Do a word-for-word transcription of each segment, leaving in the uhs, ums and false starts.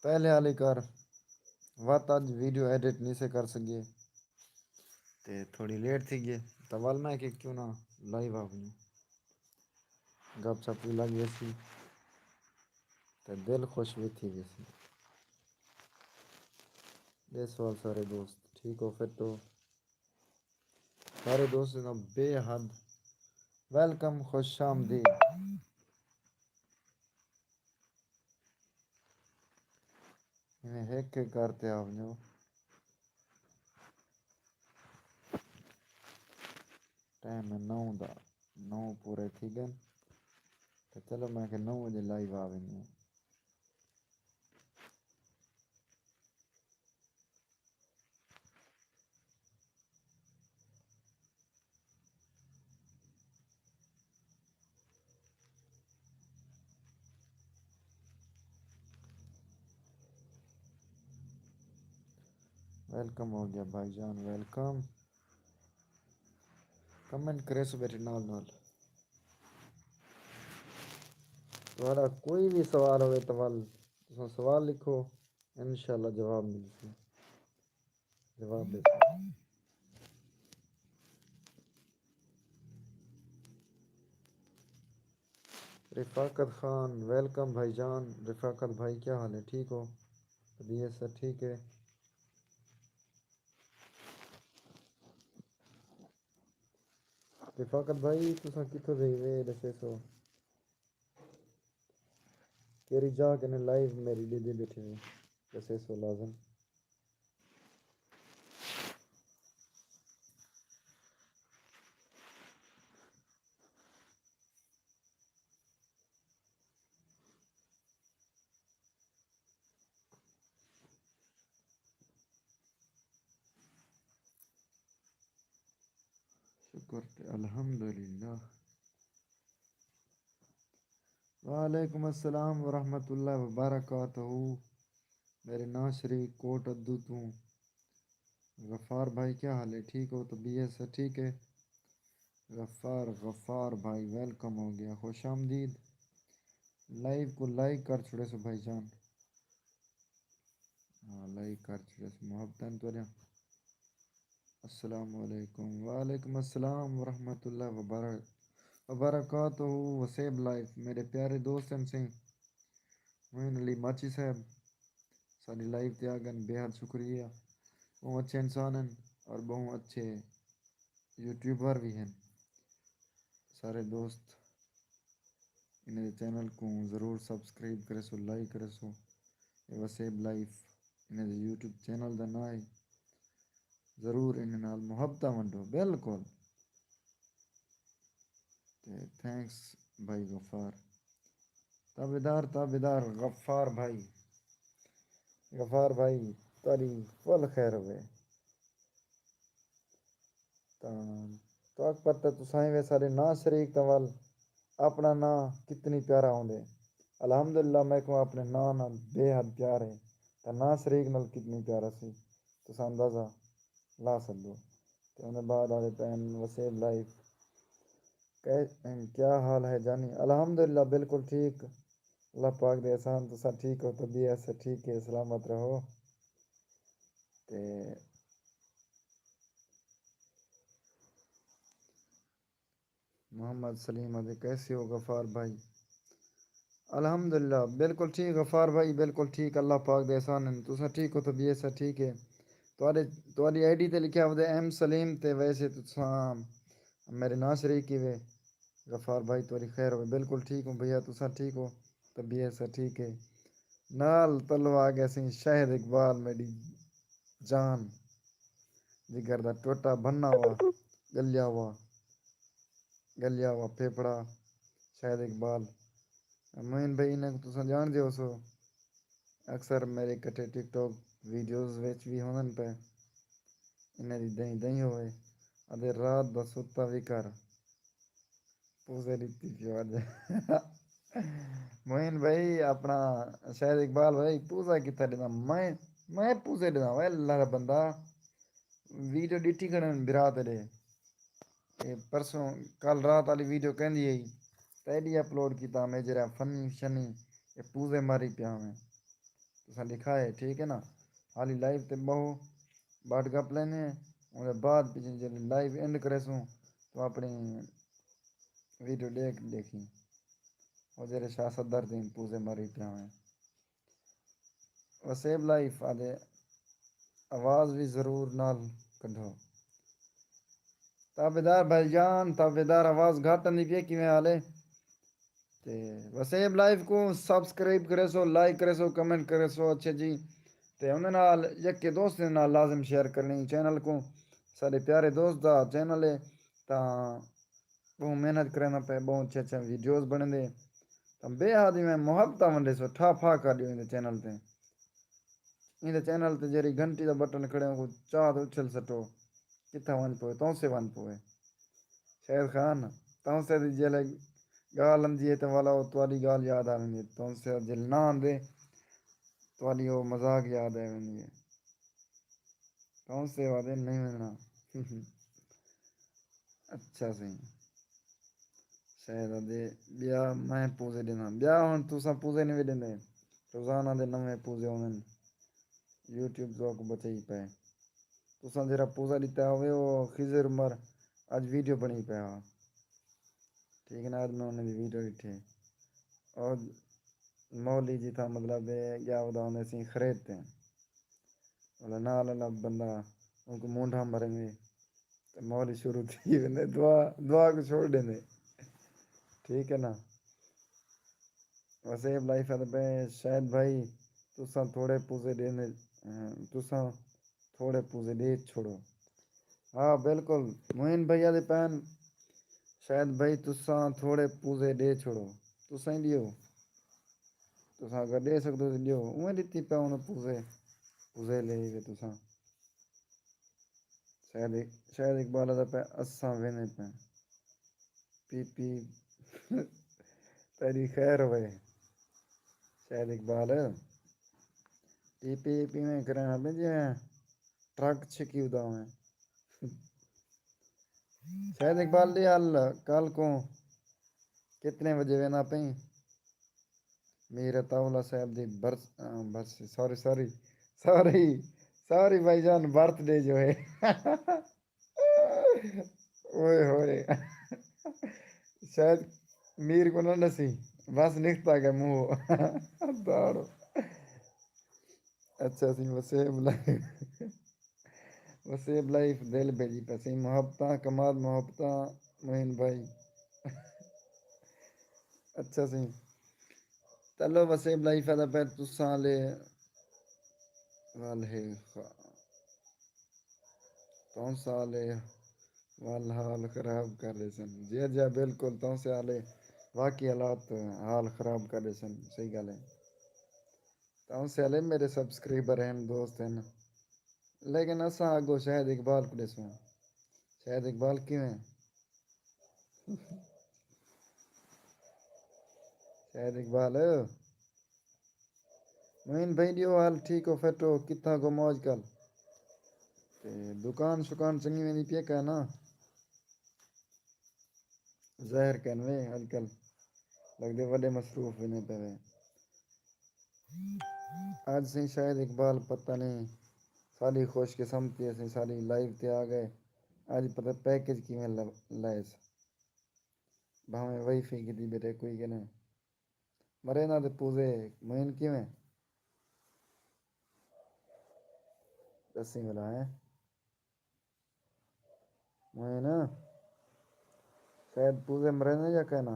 پہلے آلی کر، وت اڄ ویڈیو ایڈٹ نہیں سے کر سڳے تے تھوڑی لیٹ تھی ڳئے۔ تاں ول میں کہ کیوں نہ لائیو آ ونڄوں، گپ شپ وی لڳ ویسی تے دل خوش وی تھی ویسی۔ ٻئے سوال سارے دوست ٹھیک ہو، فٹ ہو؟ سارے دوستاں دا بے حد ویلکم، خوش آمدید۔ ایویں ہک ہک کر تے آ ونڄو۔ ٹائم ہے نو دا، نو پورے تھی ڳئن۔ تے چلو میں کہ نو وڄے لائیو آ ویندے ہیں۔ ویلکم ہو ڳیا بھائی جان، ویلکم۔ کمنٹ کریسو ٻیٹھے نال نال۔ تہاݙا کوئی وی سوال ہووے تاں ول تساں سوال لکھو، انشاءاللہ جواب ملسی۔ جواب ݙیسوں۔ رفاقت خان، ویلکم بھائی جان۔ رفاقت بھائی، کیا حال ہے؟ ٹھیک ہو؟ طبیعت سب ٹھیک ہے؟ رفاقت بھائی، تساں کتھوں دے وے ݙسیسو؟ کیڑھی جاہ کنے لائیو میݙی ݙیہدے ٻیٹھے ہو؟ ݙسیسو لازم۔ شکر تے الحمدللہ۔ وعلیکم السلام ورحمۃ اللہ وبرکاتہ۔ میݙے ناں شریق، کوٹ ادو توں۔ غفار بھائی، کیا حال ہے؟ ٹھیک ہو؟ طبیعت سب ٹھیک ہے؟ غفار، غفار بھائی، ویلکم ہو ڳیا، خوش آمدید۔ لائیو کوں لائک کر چھوڑیسو بھائی جان۔ ہاں، لائک کر چھوڑیسو، محبتاں تہاݙیاں۔ السلام علیکم۔ وعلیکم السلام ورحمۃ اللہ وبرک-، وبرکاتہ۔ وسیب لائف، میݙے پیارے دوست ہن سئیں معین علی ماچی صاحب، ساݙی لائیو تے آ ڳئن، بے حد شکریہ۔ ٻہوں اچھے انسان ہن اور ٻہوں اچھے یوٹیوبر وی ہن۔ سارے دوست انہاں دے چینل کوں ضرور سبسکرائب کریسو، لائک کریسو۔ اے وسیب لائف انہاں دے یوٹیوب چینل دا ناں ہے۔ ضرور انہاں نال محبتاں ونڈو، بالکل۔ تے تھینکس بھائی غفار۔ تابعدار، تابعدار غفار بھائی۔ غفار بھائی، تہاݙی فل خیر ہووے۔ تاں تہاکوں پتہ، تساں ایویں ساݙے ناں شریق تاں ول اپݨا ناں کتنی پیارا ہوندے۔ الحمدللہ، میکوں اپݨے ناں نال بے حد پیار ہے، تاں ناں شریق نال کتنی پیار ہوسی، تساں اندازہ لا سڳدو۔ تے اوندے بعد آندے پئن وسیب لائف۔ کہ-، کیا حال ہے جانی؟ الحمدللہ، بالکل ٹھیک۔ اللہ پاک دے احسان، تساں ٹھیک ہو؟ طبیعت سب ٹھیک ہے؟ سلامت رہو۔ تے محمد سلیم آہدے، کیسے ہو غفار بھائی؟ الحمدللہ، بالکل ٹھیک غفار بھائی، بالکل ٹھیک، اللہ پاک دے احسان ہن۔ تساں ٹھیک ہو؟ طبیعت سب ٹھیک ہے؟ تہاݙے، تہاݙی آئی ڈی تے لکھیا ہوندے ایم سلیم، تے ویسے تساں میݙے ناں شریق ہی وے۔ غفار بھائی، تہاݙی خیر ہووے؟ بالکل ٹھیک ہوں بھیا، تساں ٹھیک ہو؟ طبیعت سب ٹھیک ہے؟ نال تلو آ ڳیا سئیں شاہد اقبال، میݙی جان، جگر دا ٹوٹا بھنا ہوا، ڳلیا ہوا، ڳلیا ہوا پھیپھڑا، شاہد اقبال۔ معین بھائی، انہاں کوں تساں ڄاݨدے ہوسو، اکثر میݙے کٹھے ٹک ٹاک ویڈیوز وچ وی ہوندن پئے۔ انہاں دی دئیں دئیں ہووے، آہدے رات دا ستا وی کر۔ پوزے ݙتی پیو اڄ۔ معین بھائی، اپݨا شاہد اقبال بھائی، پوزا کتھاں ݙیندا؟ میں، میں پوزے ݙیندا؟ اوئے اللہ دا بندہ، ویڈیو ݙٹھی کھڑے ہن بھرا تیݙے۔ اے پرسوں، کل رات والی ویڈیو کیندی ہئی، تیݙی اپلوڈ کیتا میں، جیڑھا فنی شنی، اے پوزے ماری پیا میں۔ اساں ݙکھائے، ٹھیک ہے نا۔ حالی لائیو تے ٻہو، ٻڈھ گپ لینے ہیں۔ اوندے بعد پچھے جیلے لائیو اینڈ کریسوں، تو اپݨی ویڈیو ݙیکھ ݙیکھی۔ او جیلے شاہ صدر دین پوزے ماری پیا ہوئے۔ وسیب لائف آدھے، آواز وی ضرور نال کڈھو۔ تابعدار بھائی جان، تابعدار، آواز گھٹ آندی پئی ہے، کیویں حال ہے؟ تے وسیب لائف کوں سبسکرائب کریسو، لائک کریسو، کمنٹ کریسو، اچھے جی۔ تے انہاں نال یکے دوست دے نال لازم شیئر کرنی چینل کوں۔ ساݙے پیارے دوست دا چینل ہے، تاں ٻہوں محنت کریندا پئے، ٻہوں اچھے اچھے ویڈیوز بݨیندے۔ تاں بے حد ایویں محبتاں ونڈیسو، ٹھا پھا کر ݙیو ایندے چینل تے۔ ایندے چینل تے جیڑھی گھنٹی دا بٹن کھڑے، اونکوں چا تے اچھل سٹو۔ کتھاں ونڄ پوے؟ تونسے ونڄ پوے۔ شاہد خان، تونسے دی جیلے ڳالھ آندی ہے تے والا او تہاݙی ڳالھ یاد آ ویندی ہے۔ تونسے جیلے نہ آندے، تہاݙی او مذاق یاد آ ویندی ہے۔ تونسے وادے نہیں ونڄݨا۔ اچھا سئیں۔ شاہد آدھے، ٻیا میں پوزے ݙینداں۔ ٻیا ہݨ تساں پوزے نہیں وے ݙیندے۔ روزانہ دے نویں پوزے ہوندن۔ یوٹیوب تہاکوں بچائی پئے۔ تساں جیڑھا پوزا ݙتا ہووے، او خضر عمر اڄ ویڈیو بݨی پیا ہا۔ ٹھیک ہے نا، اڄ میں انہاں دی ویڈیو ݙٹھی۔ او مولی جتھاں مطلب ہے، ڳیا ودا ہوندے سئیں خرید تے۔ ولا نال والا بندہ اونکوں مونڈھا مرینگے تے مولی شروع تھی ویندے، دعا، دعا کوں چھوڑ ݙیندے۔ ٹھیک ہے نا؟ وسیب لائف آدھے پئے، شاہد بھائی، تساں تھوڑے پوزے ݙیندے، تساں تھوڑے پوزے ݙے چھوڑو۔ ہا، بالکل، معین بھائی آدھے پئن، شاہد بھائی، تساں تھوڑے پوزے ݙے چھوڑو۔ تساں ہی ݙیو۔ تساں اگر ݙے سڳدو تے ݙیو۔ اونویں ݙتی پئے انہاں پوزے، پوزے لے وے تساں۔ شاہد، شاہد اقبال آدھا پئے، اساں ویندے پئے۔ پی پی، تیݙی خیر ہوئے۔ شاہد اقبال، پی پی، پی میں کرݨا پئے جیویں ٹرک چھکی ادا ہوئے۔ شاہد اقبال دی حال کل کوں کتنے وجے ویندا پئیں؟ میر عطا اللہ صاحب دی برس-، آ، برسی، سوری، سوری، سوری، سوری بھائی جان، برتھ ڈے جو ہے۔ اوئے ہوئے۔ شاید میر کو نہ نسی، بس نکتا گیا منہ۔ داڑو۔ اچھا سی وسیب لائف۔ وسیب لائف دل بھیجی پسی۔ محبتاں کمال، محبتاں معین بھائی۔ اچھا سی۔ چلو وسیب لائف دا پھر تساں لے وال ہے خ-، تونسے آلے وال حال خراب کر ݙیسن۔ جی، جی، بالکل، تونسے آلے واقعی حالات حال خراب کر ݙیسن، صحیح ڳالھ ہے۔ تونسے آلے میݙے سبسکرائبر ہن، دوست ہن، لیکن اساں اڳوں شاہد اقبال کوں ݙیسوں۔ شاہد اقبال کیویں؟ شاہد اقبال۔ معین بھائی ݙیو حال، ٹھیک ہو، فٹ ہو، کتھاں گم ہو اڄ کل؟ تے دکان شکان چنڳی ویندی پئی ہے کہ نا؟ ظاہر کن وے اڄ کل لڳدے وݙے مصروف ویندے پئے وے۔ اڄ سئیں شاہد اقبال پتہ نہیں ساݙی خوش قسمتی ہے، سئیں ساݙی لائیو تے آ ڳئے۔ اڄ پتہ پیکج کیویں ل-، لائس۔ بھاویں وائی فائی کیتی ٻیٹھے کوئی کہ نہیں۔ مرے نہ تے پوزے معین کیویں؟ ݙسیں بھلا ہیں۔ معین، شاہد پوزے مرے نہ یا کہنا؟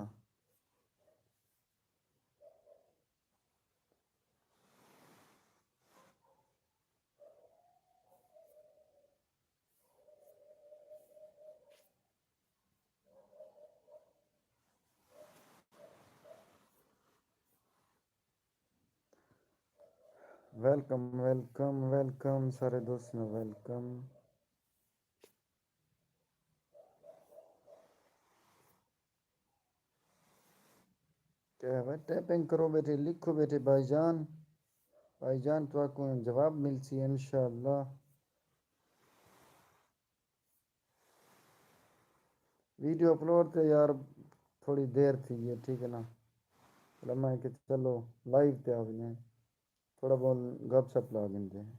ویلکم، ویلکم، ویلکم، سارے دوست نے ویلکم۔ کیا ہے بھائی، ٹائپنگ کرو ٻیٹھے، لکھو ٻیٹھے بھائی جان، بھائی جان، تہاکوں جواب ملسی انشاءاللہ۔ ویڈیو اپلوڈ تے یار تھوڑی دیر تھی ڳئی ہے، ٹھیک ہے نا؟ چلو میں کہ چلو لائیو تے آ ونڄاں۔ تھوڑا بہت گپ شپ لا گھندے ہیں۔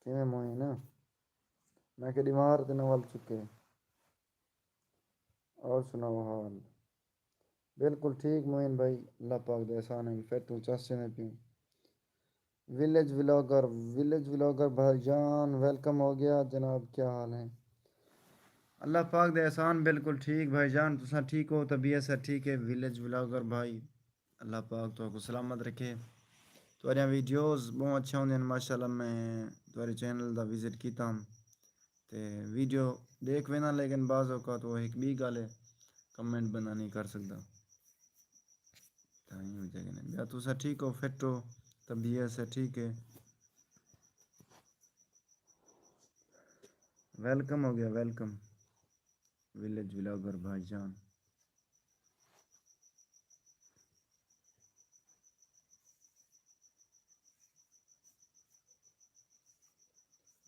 کیویں موئے نا؟ میں کہ ݙیوار تے نہ ول چکے۔ اور سناؤ حال؟ بالکل ٹھیک معین بھائی، اللہ پاک دے احسان ہیں، پھر توں چس چنے پیوں۔ ویلیج ولاگر، ویلیج ولاگر بھائی جان، ویلکم ہو گیا جناب، کیا حال ہیں؟ اللہ پاک دے احسان، بالکل ٹھیک بھائی جان، تساں ٹھیک ہو؟ طبیعت سے ٹھیک ہے ویلیج ولاگر بھائی؟ اللہ پاک تہاکوں سلامت رکھے۔ تہاݙیاں ویڈیوز ٻہوں اچھیاں ہوندیاں ہن، ماشاءاللہ۔ میں تہاݙے چینل دا وزٹ کیتا ہم تے ویڈیو ݙیکھ وینداں، لیکن بعض اوقات او ہک ٻئی ڳالھ ہے، کمنٹ بندہ نہیں کر سڳدا۔ تاں ایں وجہ کنے۔ ٻیا تساں ٹھیک ہو، فٹ ہو، طبیعت سے ٹھیک ہے؟ ویلکم ہو گیا، ویلکم۔ ویلیج ولاگر بھائی جان۔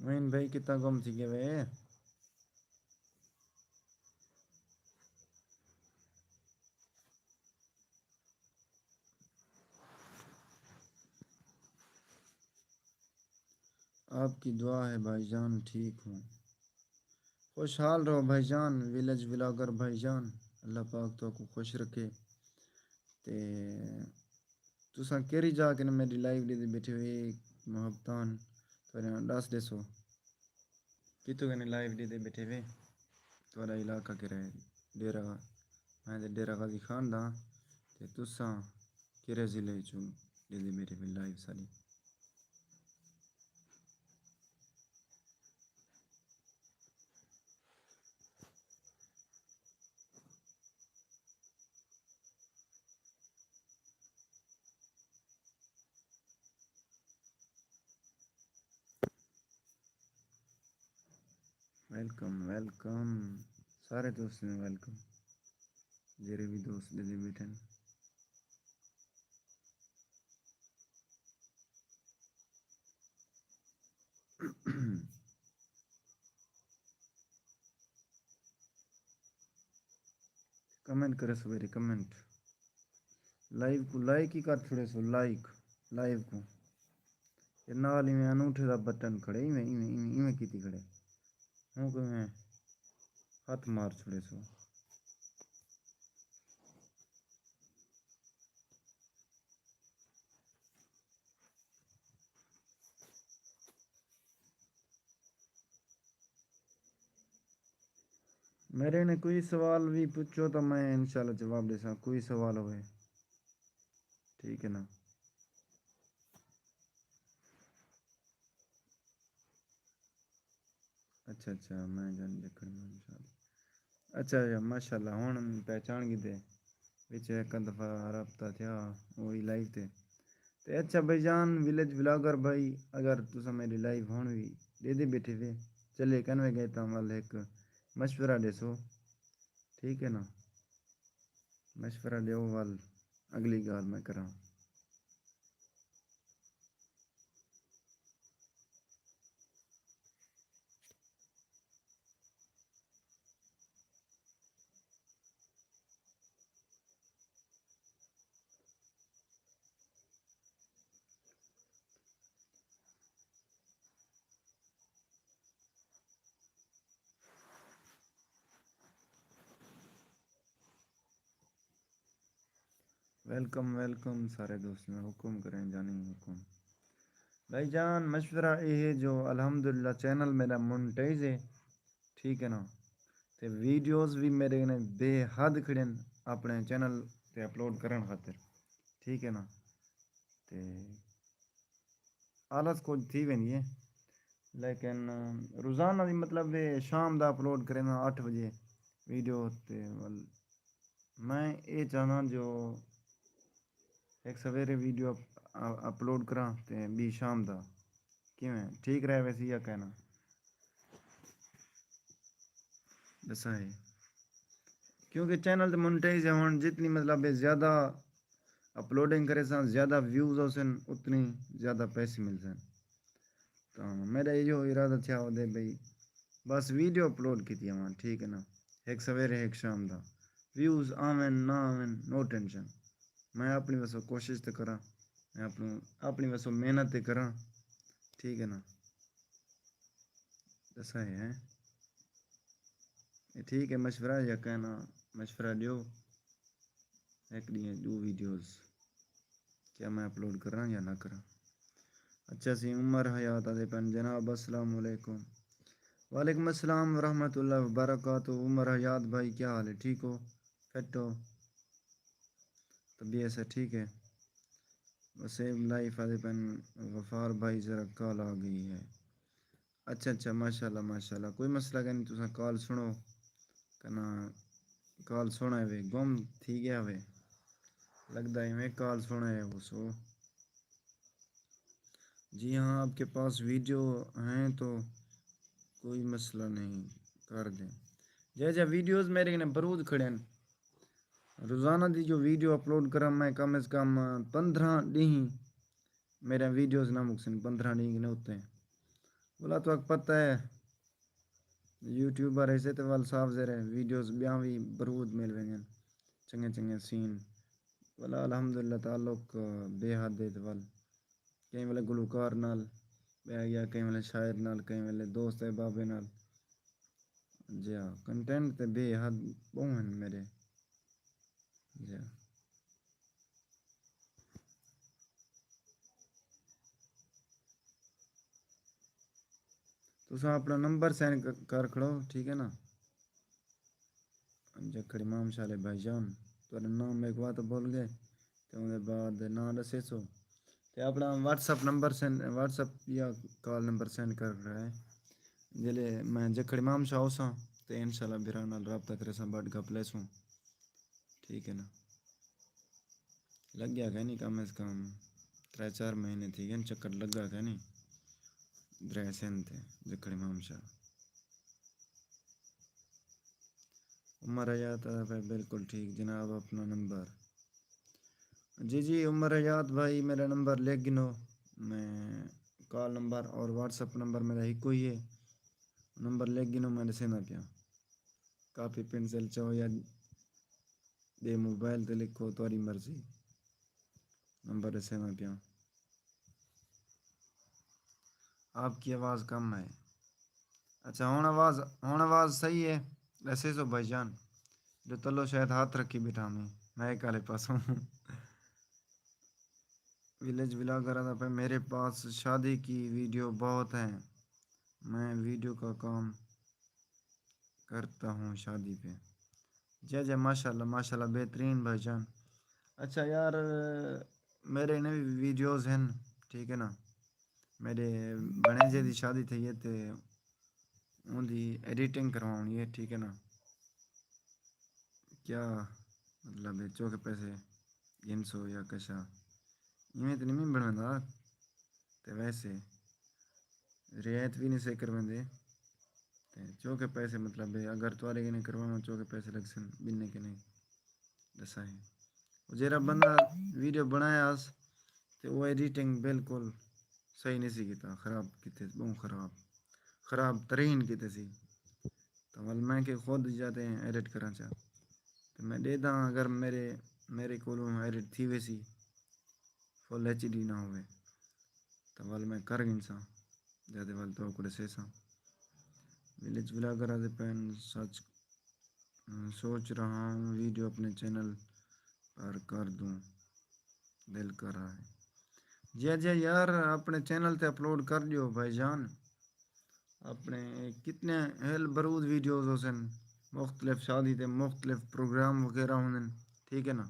معین بھائی کتنا گم تھی ڳئے وے؟ آپ کی دعا ہے بھائی جان، ٹھیک ہوں۔ خوشحال رہو بھائی جان، ویلیج ولاگر بھائی جان، اللہ پاک تہاکوں خوش رکھے۔ تے تساں کیڑھی جا کنے میݙی لائیو ݙیہدے ٻیٹھے ہوئے؟ محبتان تہاݙے نال ݙس ݙیسو، کتھوں کنے لائیو ݙیہدے ٻیٹھے ہوئے؟ تہاݙا علاقہ کیڑھا ہے؟ ݙیرہ، میں تے ݙیرہ غازی خان دا ہاں۔ تے تساں کیڑھے ضلع وچوں ݙیہدے ٻیٹھے ہوئے لائیو ساݙی؟ Welcome, welcome. سارے دوستیں دا ویلکم، جیڑھے وی دوست ݙیہدے ٻیٹھن۔ کمنٹ کرے سویرے، کمنٹ۔ لائیو کوں لائک ہی کر چھوڑے سو، لائک، لائیو کوں۔ تے نال ایویں انوٹھے دا بٹن کھڑے، ایویں، ایویں، ایویں، ایویں کیتی کھڑے۔ ہوں کوں ایویں ہتھ مار چھوڑے سو۔ میݙے نے کوئی سوال وی پچھو تاں میں انشاءاللہ جواب ݙیساں، کوئی سوال ہوئے۔ ٹھیک ہے نا؟ اچھا، اچھا، میں جان ݙیکھݨ میں انشاءاللہ۔ اچھا، اچھا، ماشاءاللہ، ہݨ پہچان گھدے۔ وچ ہک دفعہ رابطہ تھیا، اوہی لائیو تے۔ تے اچھا بھائی جان، ویلیج ولاگر بھائی، اگر تساں میݙی لائیو ہݨ وی ݙیہدے ٻیٹھے وے، چلے کنویں ڳئے تاں ول ہک مشورہ ݙیسو، ٹھیک ہے نا؟ مشورہ ݙیو ول اڳلی ڳالھ میں کراں۔ ویلکم، ویلکم سارے دوستوں، حکم کریں جانی حکم۔ بھائی جان، مشورہ اے ہے جو الحمدللہ چینل میݙا مونٹائز ہے، ٹھیک ہے نا؟ تے ویڈیوز وی میݙے کنے بے حد کھڑن اپݨے چینل تے اپلوڈ کرݨ خاطر، ٹھیک ہے نا؟ تے آلس کجھ تھی ویندی ہے، لیکن روزانہ دی مطلب ہے شام دا اپلوڈ کرینداں اٹھ وڄے ویڈیو۔ تے ول میں اے چاہنداں جو ہک سویرے ویڈیو اپ-، اپلوڈ کراں تے ٻئی شام دا۔ کیویں ٹھیک رہ ویسی یا کائنا؟ ݙسا ہے۔ کیونکہ چینل تے مونٹائز ہے، ہݨ جتنی مطلب ہے زیادہ اپلوڈنگ کریساں، زیادہ ویوز ہوسن، اتنی زیادہ پیسے ملسن۔ تاں میݙا ایہو ارادہ تھیا ودے بھئی بس ویڈیو اپلوڈ کیتی آواں، ٹھیک ہے نا، ہک سویرے ہک شام دا۔ ویوز آون نہ آون، نو ٹینشن۔ میں اپݨی وسوں کوشش تے کراں، میں اپݨی اپݨی وسوں محنت تے کراں، ٹھیک ہے نا؟ ݙسا ہے ہیں؟ اے ٹھیک ہے، مشورہ یا کہنا، مشورہ ݙیو۔ ہک ݙینہہ ݙو ویڈیوز کیا میں اپلوڈ کراں یا نہ کراں؟ اچھا سی، عمر حیات آدھے پن، جناب السلام علیکم۔ وعلیکم السلام ورحمۃ اللہ وبرکاتہ۔ عمر حیات بھائی، کیا حال ہے؟ ٹھیک ہو؟ فٹ ہو؟ طبیعت سے ٹھیک ہے؟ وسیم لائف آدھے پن، غفار بھائی ذرا کال آ گئی ہے۔ اچھا اچھا، ماشاء اللہ ماشاء اللہ، کوئی مسئلہ کائنی، تساں کال سݨو کنا، کال سݨا ہے وے، گم تھی ڳیا وے، لڳدا ہے میں کال سݨا ہے وہ سو۔ جی ہاں، آپ کے پاس ویڈیو ہیں تو کوئی مسئلہ نہیں، کر دیں۔ جے جے ویڈیوز میرے کنے برود کھڑے ہیں، روزانہ دی جو ویڈیو اپلوڈ کراں میں، کم از کم پندرہ ݙینہہ میرے ویڈیوز نہ مکسن، پندرہ ݙینہہ کنے اتے۔ بلا تو پتہ ہے، یوٹیوبر ایسے تے ول صاف زیر ہے، ویڈیوز ٻیاں وی برود مل ویندین، چنگے چنگے سین۔ ولا الحمدللہ تعلق بے حد ہے تے ول۔ کہیں ویلے گلوکار نال ٻہہ ڳیا، کہیں ویلے شاعر نال، کہیں ویلے دوست احبابیں نال۔ جی ہاں، کنٹینٹ تے بے حد ٻہوں ہن میݙے۔ جی ہاں۔ تساں اپݨا نمبر سینڈ ک-، کر کھڑو، ٹھیک ہے نا؟ جکھڑ امام شاہ والے بھائی جان، تہاݙا نام میکوں آ تاں بھل ڳئے، تے اوندے بعد نام ݙسیسو۔ تے اپݨا what's up number send, what's up یا کال نمبر سینڈ کر رہا ہے۔ جلے میں جکھڑ امام شاہ ہوساں، تے انشاءاللہ بھرا نال رابطہ کریساں، بٹ گپ لیسوں۔ ٹھیک ہے نا؟ لڳیا کائنی، کم از کم ترے چار مہینے تھی ڳئے چکر لڳا کائنی۔ درائے سندھ تے جکھڑ امام شاہ۔ عمر حیات آدھا پئے، بالکل ٹھیک جناب، اپݨا نمبر۔ جی جی عمر حیات بھائی، میرا نمبر لکھ گھنو، میں کال نمبر اور واٹس اپ نمبر میرا ہکو ہی ہے، نمبر لکھ گھنو، میں ݙسیندا پیاں۔ کاپی پنسل چاہو یا ٻئے موبائل تے لکھو، تہاݙی مرضی۔ نمبر ݙسیندا پیاں۔ آپ کی آواز کم ہے۔ اچھا، ہݨ آواز، ہݨ آواز صحیح ہے؟ ݙسیسو بھائی جان، جو تلو شاید ہتھ رکھی ٻیٹھا میں، مائیک والے پاسوں۔ ولیج ولاگر آتا پہ، میرے پاس شادی کی ویڈیو بہت ہیں، میں ویڈیو کا کام کرتا ہوں شادی پہ۔ جی جی، ماشاء اللہ ماشاء اللہ، بہترین بھائی جان۔ اچھا یار، میرے نے بھی ویڈیوز ہیں، ٹھیک ہے نا، میرے بھݨیجے دی شادی تھئی ہے تے اوندی ایڈیٹنگ کرواوݨی ہے، ٹھیک ہے نا۔ کیا مطلب ہے، چوکھے پیسے گھنسو یا کشا، ایویں تے نہیں بݨویندا۔ تے ویسے رعایت وی نہیں سے کرویندے۔ تے چوکھے پیسے مطلب ہے، اگر تہاݙے کنے کرواواں، چوکھے پیسے لڳسن، ٻنھے کنے ݙسائیں۔ او جیڑھا بندہ ویڈیو بݨایا ہس، تے او ایڈیٹنگ بالکل صحیح نہیں سی کیتا، خراب کیتے، ٻہوں خراب، خراب ترین کیتے سی۔ تاں ول میں کہ خود جاتے ایڈٹ کراں چا، تے میں ݙیہداں، اگر میرے، میرے کولوں ایڈٹ تھی ویسی، فل ایچ ڈی نہ ہووے، تاں ول میں کر گھنساں، جاتے ول تہاکوں ݙسیساں۔ ولیج ولاگر آدھے پئن، سچ، سوچ رہا ہوں ویڈیو اپنے چینل پر کر دوں، دل کر رہا ہے۔ جی جی یار، اپݨے چینل تے اپلوڈ کر ݙیو بھائی جان۔ اپݨے کتنے ہل برود ویڈیوز ہوسن، مختلف شادی تے مختلف پروگرام وغیرہ ہوندن، ٹھیک ہے نا؟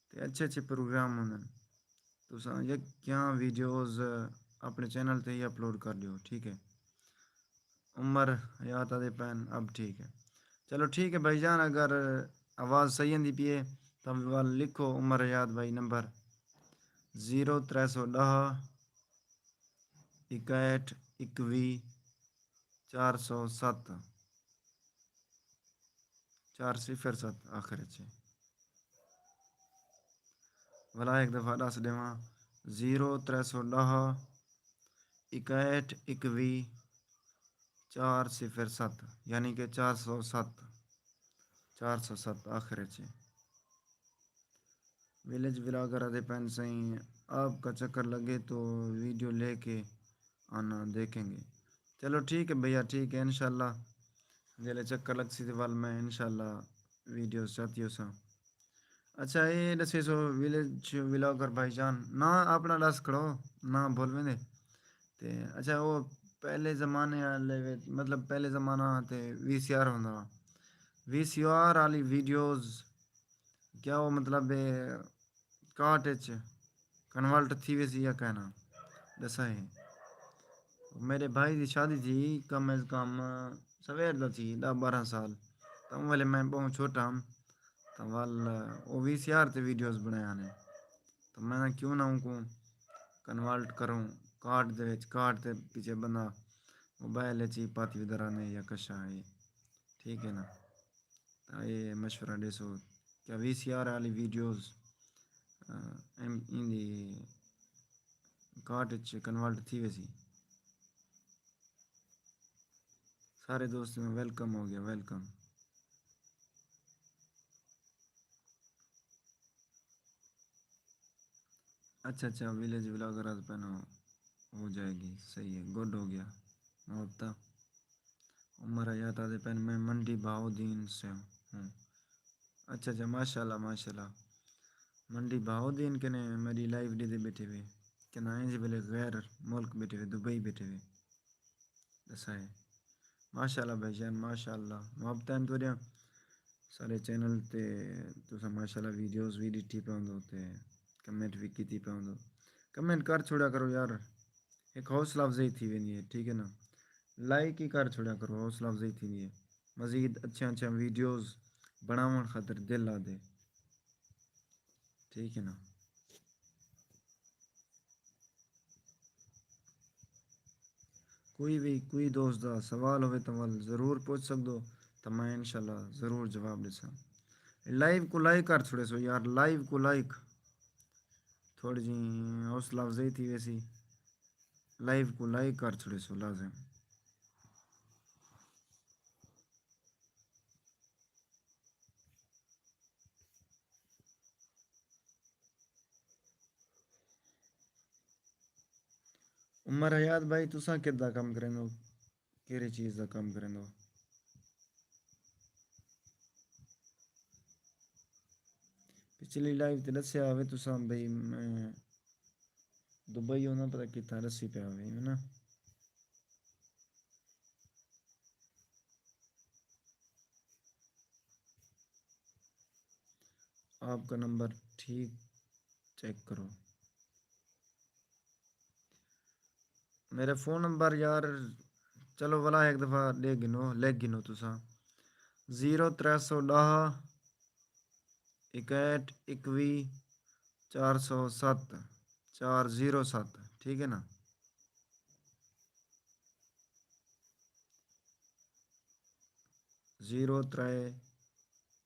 تے اچھے اچھے پروگرام ہوندن۔ تساں یکیاں ویڈیوز اپݨے چینل تے ہی اپلوڈ کر ݙیو، ٹھیک ہے؟ عمر حیات آدھے پئن، اب ٹھیک ہے۔ چلو ٹھیک ہے بھائی جان، اگر آواز صحیح آندی پئی ہے تاں ول لکھو عمر حیات بھائی نمبر زیرو ترے سو ݙاہ اکاہٹھ اکوی چار سو ست، چار صفر ست آخر اچ ہے۔ ولا ہک دفعہ ݙس ݙیواں، زیرو ترے سو ݙاہ اکاہٹھ اکوی چار صفر ست، یعنی کہ چار سو ست۔ چار سو ست آخر اچ۔ ویلیج ولاگر آدھے پین سائیں، آپ کا چکر لگے تو ویڈیو لے کے آنا، دیکھیں گے۔ چلو ٹھیک ہے بھیا، ٹھیک ہے، انشاءاللہ جیلے چکر لگ سی تے ول میں انشاءاللہ ویڈیوز چاتی ہو ساں۔ اچھا، اے ڈسے سو ویلیج ولاگر بھائی جان، نہ اپنا ڈس کھڑو، نہ بھول ویندے۔ تے اچھا، وہ پہلے زمانے والے وچ، مطلب پہلے زمانہ تے وی سی آر ہوندا ہا۔ وی سی آر والی ویڈیوز کیا وہ مطلب اے کاٹ اچ کنورٹ تھی ویسی یا کہنا؟ ڈسا ہے۔ میرے بھائی دی شادی تھی کم از کم سویر دا تھی ڈاہ بارہ سال، تاں اوں ویلے میں بہوں چھوٹا ہم، تاں ول او وی سی آر تے ویڈیوز بنایا نے۔ تاں میں نہ کیوں نہ اوں کو کنورٹ کروں کارڈ دے وچ، کارڈ تے پیچھے بندہ موبائل اچ ہی پاتی ودرا نے یا کشا ہے، ٹھیک ہے نا؟ تاں اے مشورہ ڈیسو، کیا وی سی آر والی ویڈیوز، آ، ایم، ایندی کارڈ اچ کنورٹ تھی ویسی؟ سارے دوستوں میں ویلکم ہو گیا، ویلکم۔ اچھا اچھا، ویلیج ولاگر آدھے پین ہو جائے گی، صحیح ہے، گڈ ہو گیا۔ محبتہ عمر حیات آدھے پین، میں منڈی بہاؤ دین سے ہوں۔ اچھا اچھا، ماشاءاللہ ماشاءاللہ۔ منڈی بہاؤ دین کنے میری لائیو ڈیدے بیٹھے ہوئے، کنا انج ویلے غیر ملک بیٹھے ہوئے، دبئی بیٹھے ہوئے۔ ڈسائے۔ ماشاءاللہ بھائی جان، ماشاءاللہ۔ محبتاں تہاڈیاں سارے چینل تے، تساں ماشاءاللہ ویڈیوز وی ڈٹھی پاؤندو تے کمنٹ وی کیتی پاؤندو۔ کمنٹ کر چھوڑیا کرو یار، ایک حوصلہ افزائی تھی ویندی ہے، ٹھیک ہے نا؟ لائک ہی کر چھوڑیا کرو، حوصلہ افزائی تھی ویندی ہے۔ مزید اچھیاں اچھیاں ویڈیوز بناون خاطر دل آ دے، ٹھیک ہے نا؟ کوئی وی، کوئی دوست دا سوال ہووے تاں ول ضرور پُچھ سڳدو، تاں میں انشاءاللہ ضرور جواب ݙیساں۔ لائیو کوں لائک کر چھوڑیسو یار، لائیو کوں لائک۔ تھوڑی جی حوصلہ افزائی تھی ویسی۔ لائیو کوں لائک کر چھوڑیسو لازم۔ عمر حیات بھائی، تساں کدا کم کریندو؟ کیڑھی چیز دا کم کریندو؟ پچھلی لائیو تے ݙسیا ہووے تساں بھئی میں دبئی ہونداں، پتہ کتھاں ݙسی پیا ہووے، ہے نا؟ آپ کا نمبر ٹھیک چیک کرو۔ میرے فون نمبر یار، چلو ولا ہک دفعہ ݙے گھنو، لکھ گھنو تساں۔ زیرو ترے سو ݙاہ، اکہٹھ، اکوی، چار سو ست، چار زیرو ست، ٹھیک ہے نا؟ زیرو ترے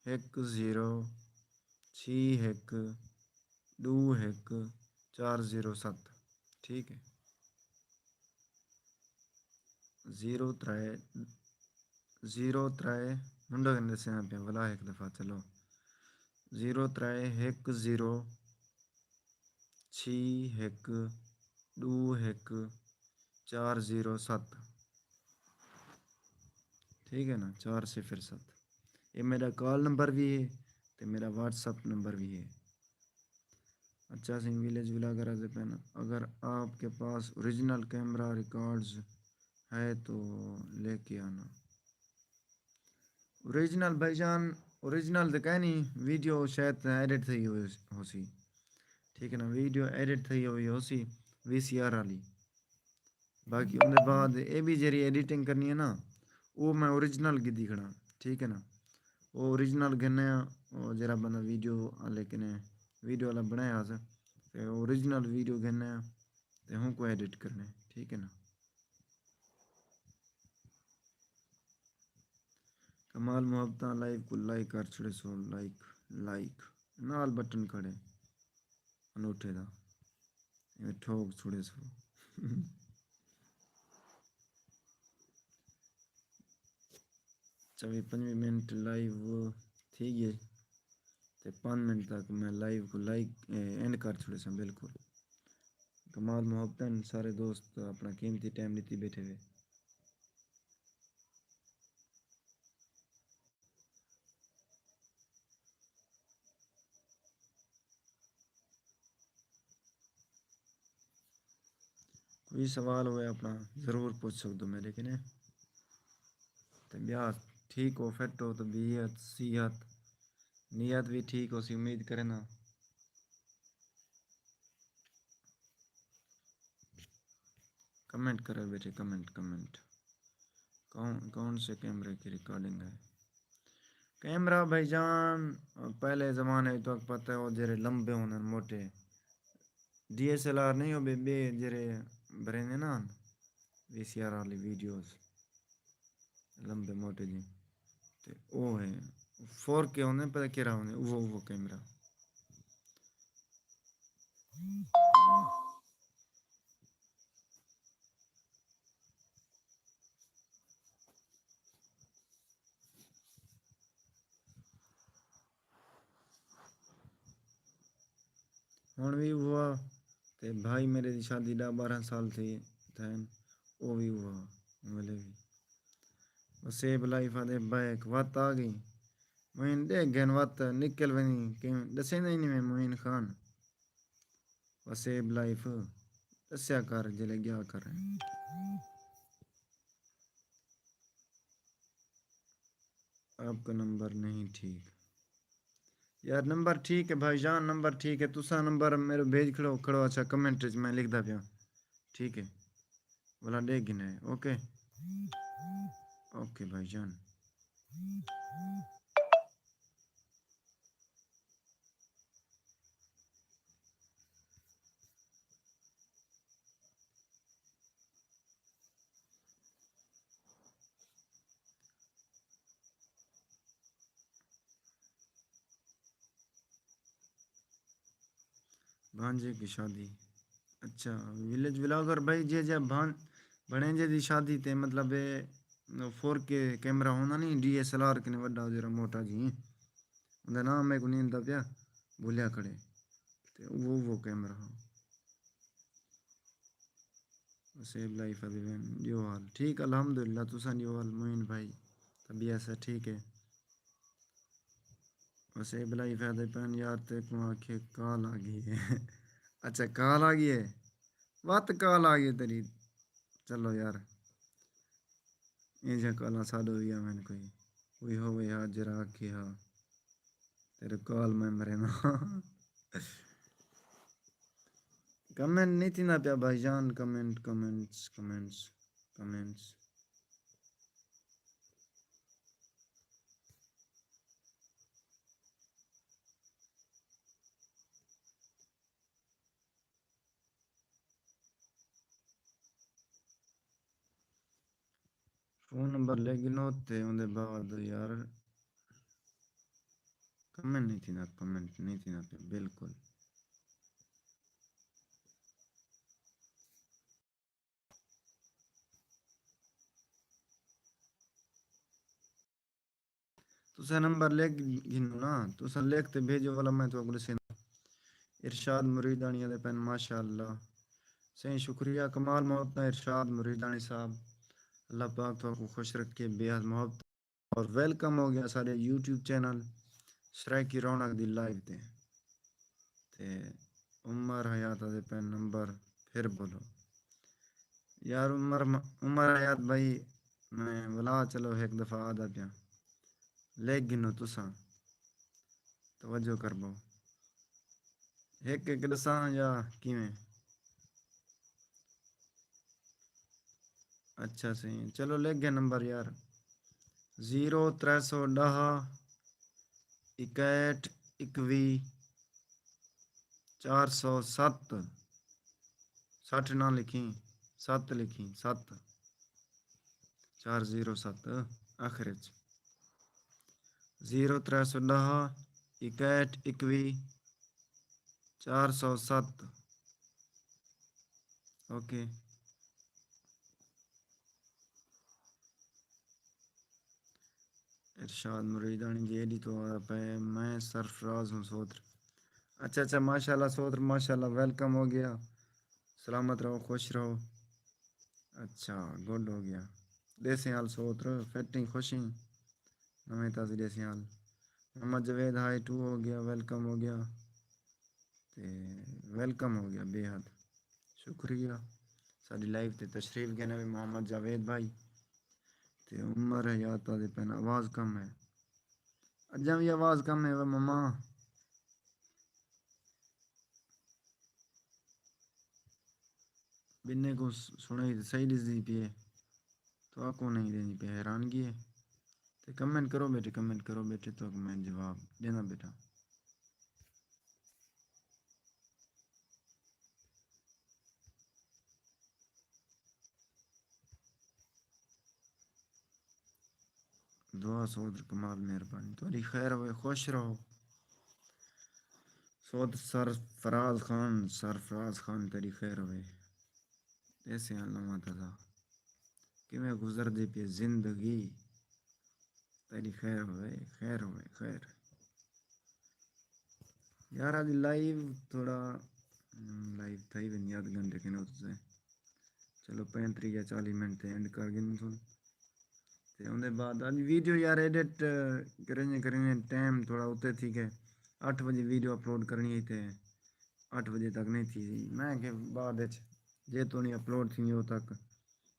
ہک زیرو چھی ہک ݙو ہک چار زیرو ست، ٹھیک ہے۔ زیرو ترے، زیرو ترے، منڈو کنے ݙسیاں پیا ولا ہک دفعہ، چلو۔ زیرو ترے ہک زیرو چھی ہک ݙو ہک چار زیرو ست، ٹھیک ہے نا، چار صفر ست۔ یہ میرا کال نمبر بھی ہے تے میرا واٹس ایپ نمبر بھی ہے۔ اچھا سئیں، ویلیج ولاگر آدھے پئن، اگر آپ کے پاس اوریجنل کیمرہ ریکارڈز ہے تو لے کے آنا۔ اوریجنل بھائی جان، اوریجنل تے کائنی، ویڈیو شاید ایڈٹ تھئی ہوئی ہوسی، ٹھیک ہے نا، ویڈیو ایڈٹ تھئی ہوئی ہوسی وی سی آر والی۔ باقی اوندے بعد اے بھی جیڑھی ایڈیٹنگ کرنی ہے نا، او میں اوریجنل گھدی کھڑا، ٹھیک ہے نا۔ او اوریجنل گھنے آ، او جیڑھا بندہ ویڈیو والے کنے، ویڈیو والا بنایا ہس، تے اوریجنل ویڈیو گھنے آ تے ہوں کو ایڈٹ کرنے، ٹھیک ہے نا۔ کمال محبتاں، لائیو کو لائک کر چھڑے سو، لائک، لائک نال بٹن کھڑے انوٹھے دا، ایویں ٹھوک چھڑے سو۔ چوی پنجوی منٹ لائیو ٹھیک ہے۔ تے پانچ منٹ تک میں لائیو کو لائک اینڈ کر چھوڑے ساں بالکل۔ کمال محبتاں، سارے دوست اپنا قیمتی ٹائم ݙتی بیٹھے ہوئے۔ کوئی سوال ہوئے اپنا ضرور پوچھ سکدو میرے کنے۔ تے ٻیا ٹھیک ہو، فٹ ہو، طبیعت، صحت، نیت بھی ٹھیک ہو سی، امید کرے نا۔ کمنٹ کرے بیٹھے، کمنٹ، کمنٹ۔ کون کون سے کیمرے کی ریکارڈنگ ہے؟ کیمرہ بھائی جان، پہلے زمانے تو پتہ ہے، وہ جڑے لمبے ہوندے، موٹے ڈی ایس ایل آر نہیں ہو بے، بے جڑے بریندے نا، وی سی آر والی ویڈیوز، لمبے موٹے جی۔ تے او ہے، فور کے ہوندے، پتہ کیڑا ہوندے، وہ وہ کیمرہ۔ ہݨ وی اوہا، تے بھائی میرے دی شادی ݙاہ ٻارہاں سال تھی تھئن، او وی اوہا، ولے وی۔ وسیب لائف آدھے بیک وت آ ڳئی۔ معین ݙیکھ گھن وت نکل ونڄی، کیوں ݙسیندا ہی نہیں میں معین خان۔ وسیب لائف ݙسیا کر جلے ڳیا کر۔ آپ کا نمبر نہیں ٹھیک۔ یار نمبر ٹھیک ہے بھائی جان، نمبر ٹھیک ہے۔ تساں نمبر میرے بھیج کھڑو، کھڑو اچھا کمنٹ وچ میں لکھدا پیاں۔ ٹھیک ہے۔ ولا ݙیکھ گھنے۔ اوکے۔ اوکے بھائی جان۔ بھانجے کی شادی۔ اچھا، ولیج ولاگر بھائی، جے جے بھان-، بھݨیجے دی شادی تے مطلب اے فور کے کیمرہ ہوندا نہیں، ڈی ایس ایل آر کنے وݙا جیڑھا موٹا جی، اوندا نام میکوں نہیں آندا پیا، بھلیا کھڑے۔ تے او، او کیمرہ ہا۔ وسیب لائف آدھے وین، ٻیو حال؟ ٹھیک، الحمدللہ، تساں ٻیو حال معین بھائی؟ طبیعت سا ٹھیک ہے؟ وسیب لائف آدھے پین، یار تیکوں آکھے کال آ ڳئی ہے۔ اچھا، کال آ ڳئی ہے؟ وت کال آ ڳئی تیری۔ چلو یار، ایں جھاں کالاں ساݙو وی آون کوئی۔ کوئی ہووے ہا جرا آکھے ہا، تیݙے کال میں مرینداں۔ کمنٹ نہیں تھیندا پیا بھائی جان، comment, comments, comments, comments. Phone number لکھ گھنو تے اوندے بعد یار کمنٹ نہیں تھیندا، کمنٹ نہیں تھیندا پیا بالکل۔ تساں نمبر لکھ گھنو نا، تساں لکھ تے بھیجو، ولا میں تہاکوں ݙسیندا۔ ارشاد مریداݨی آدھے پین، ماشاءاللہ۔ سئیں شکریہ، کمال محبتاں ارشاد مریداݨی صاحب۔ اللہ پاک تہاکوں خوش رکھے، بے حد محبت۔ اور ویلکم ہو ڳیا ساݙے یوٹیوب چینل سرائیکی رونق دی لائیو تے۔ تے عمر حیات آدھے پین نمبر پھر بولو۔ یار عمر، عمر حیات بھائی، میں ولا چلو ہک دفعہ آہدا پیاں، لکھ گھنو تساں، توجہ کربو۔ ہک ہک ݙساں یا کیویں؟ اچھا سئیں، چلو لکھ ڳئے نمبر یار، زیرو ترے سو ݙاہ، اکہٹھ، اکوی، چار سو ست، سٹھ نہ لکھیں، ست لکھیں، ست، چار زیرو ست آخر اچ، زیرو ترے سو ݙاہ، اکہٹھ، اکوی، چار سو ست۔ اوکے۔ ارشاد مریدانی جی ایڈی تو آ پے۔ میں سرفراز ہوں سوتر۔ اچھا اچھا، ماشاءاللہ سوتر، ماشاءاللہ، ویلکم ہو گیا۔ سلامت رہو، خوش رہو۔ اچھا، گڈ ہو گیا۔ دیسی حال سوتر، فٹنگ خوشی، نویں تازی دیسی حال۔ محمد جاوید ہائی ٹو ہو گیا، ویلکم ہو گیا۔ تے ویلکم ہو گیا، بے حد شکریہ۔ ساڈی لائیو تے تشریف گھن آئے محمد جاوید بھائی۔ تے عمر حیات آدھے پن آواز کم ہے۔ اجاں وی آواز کم ہے وے مما۔ بننے کو س-، سنائی تے صحیح ݙسدی پئی ہے۔ تو آکوں نہیں ݙیندی پئی، حیرانگی ہے۔ تے کمنٹ کرو بیٹے، کمنٹ کرو بیٹے، تو میں جواب ݙیندا بیٹھا۔ دعا سوتر کمال، مہربانی، تہاݙی خیر ہوئے، خوش رہو۔ سوتر سرفراز خان، سرفراز خان، تیݙی خیر ہوئے۔ ایسے حال نواں تازہ، کیویں گزردی پئی زندگی؟ تیݙی خیر ہوئے، خیر ہوئے، خیر۔ یار، اڄ لائیو تھوڑا، ہم، لائیو تھئی ویندی ادھ گھنٹے کنے اتوں سے۔ چلو، پینتریہہ یا چالیہہ منٹ تے اینڈ کر گھنسوں۔ تے اوندے بعد اڄ ویڈیو، یار، ایڈٹ کریں کریں ٹائم تھوڑا اتے تھی ڳئے۔ اٹھ وڄے ویڈیو اپلوڈ کرݨی ہئی تے اٹھ وڄے تک نہیں تھی۔ میں کہ بعد اچ جے توڑیں اپلوڈ تھیندی او تک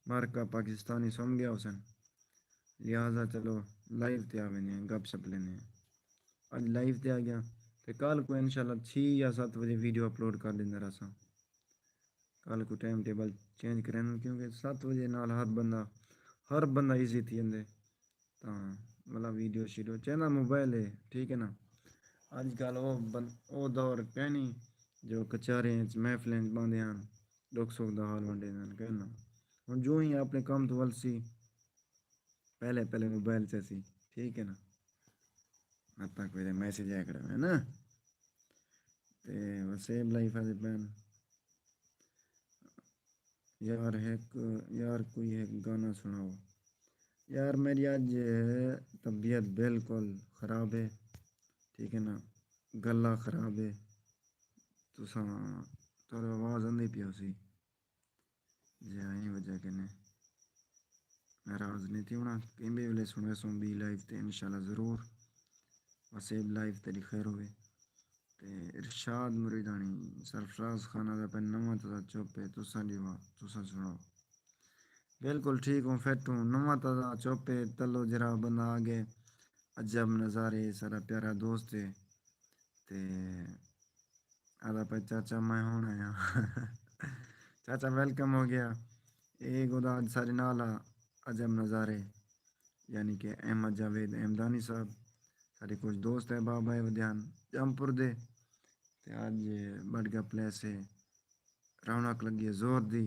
مارکا پاکستانی سم ڳیا ہوسن۔ لہذا چلو، لائیو تے آ ویندے ہیں، گپ شپ لیندے ہیں۔ اڄ لائیو تے آ ڳیا تے کل کوں انشاءاللہ چھی یا ست وڄے ویڈیو اپلوڈ کر ݙیندا رہساں۔ کل کوں ٹائم ٹیبل چینج کریندا، کیونکہ ست وڄے نال ہر بندہ، ہر بندہ ایزی تھی ویندے۔ تاں ولا ویڈیو شیڈیو چیندا موبائل ہے، ٹھیک ہے نا۔ اڄ کل او بن-، او دور کائنی جو کچہریاں اچ، محفلیں اچ ٻہندے ہن، ݙکھ سکھ دا حال ونڈیندے ہن، کائنا۔ ہݨ جو ہی اپݨے کم توں ولسی، پہلے پہلے موبائل چاسی، ٹھیک ہے نا۔ اتنا کوئی میسج آیا کھڑا ہے نا۔ تے وسیب لائف آدھے پن، یار ہک، یار کوئی ہک گانا سݨاؤ۔ یار میݙی اڄ طبیعت بالکل خراب ہے، ٹھیک ہے نا، گلا خراب ہے۔ تساں، تہاݙی آواز آندی پئی ہوسی۔ جے ایں وجہ کنے ناراض نہیں تھی ہونا۔ کہیں بھی ویلے سݨویسوں ٻئی لائیو تے انشاءاللہ ضرور۔ وسیب لائیو تیݙی خیر ہووے۔ تے ارشاد مریدانی، سرفراز خان آدھا پئے نواں تازہ چپ ہے، تساں ݙیوا، تساں سݨاؤ۔ بالکل ٹھیک ہوں، فٹ ہوں، نواں تازہ چپ ہے، تلو جرا بندہ آ ڳئے۔ عجب نظارے، ساݙا پیارا دوست ہے۔ تے آدھا پئے، چاچا میں ہݨ آیا۔ چاچا ویلکم ہو گیا۔ اے گدا اڄ ساݙے نال آ، عجب نظارے، یعنی کہ احمد جاوید احمدانی صاحب، ساݙے کجھ دوست احباب آئے ودے ہن جام پور دے۔ تے اڄ ٻڈھ ڳیا پلیس ہے، رونق لڳی ہے زور دی۔